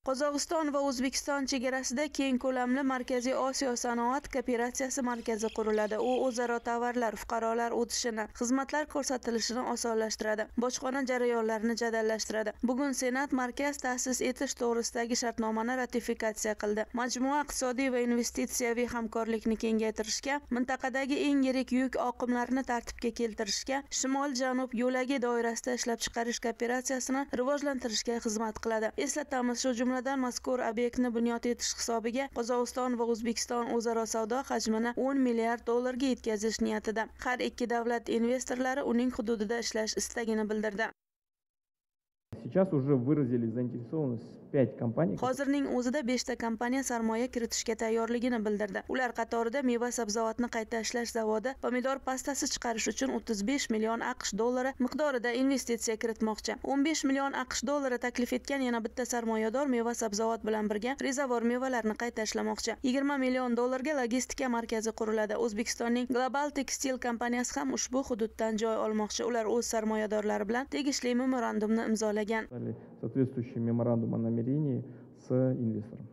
Qozog'iston va O'zbekiston chegarasida keng ko'lamli Markaziy Osiyo sanoat kooperatsiyasi markazi quriladi. U o'zaro tovarlar, fuqarolar o'tishini, xizmatlar ko'rsatilishini osonlashtiradi, bojxona jarayonlarini jadallashtiradi. Bugun Senat markaz ta'sis etish to'g'risidagi shartnomani ratifikatsiya qildi. Majmua iqtisodiy va investitsiyaviy hamkorlikni kengaytirishga, mintaqadagi eng yirik yuk oqimlarini tartibga keltirishga, shimol-janub yo'lagi doirasida ishlab chiqarish kooperatsiyasini rivojlantirishga xizmat qiladi. Eslatamiz, shu jumladan mazkur obyektni bunyod etish hisobiga Qozog'iston va O'zbekiston o'zaro savdo hajmini 10 milliard dollarga yetkazish niyatida. Har ikki davlat investorlari uning hududida ishlash istagini bildirdi. Сейчас уже выразили заинтересованность 5 компаний. Hozirning o'zida 5 ta kompaniya sarmoya kiritishga tayyorligini bildirdi. Ular qatorida meva-sabzavotni qayta ishlash zavodi pomidor pastasi chiqarish uchun 35 million AQSh dollari miqdorida investitsiya kiritmoqchi. 15 million AQSh dollari taklif etgan yana bitta sarmoyador meva-sabzavot bilan birga rezavor mevalarni qayta ishlamoqchi. 20 million dollarga logistika markazi quriladi. O'zbekistonning Global Tekstil kompaniyasi ham ushbu hududdan joy olmoqchi. Ular o'z sarmoyadorlari bilan tegishli memorandumni imzolagan. Соответствующий меморандум о намерении с инвестором.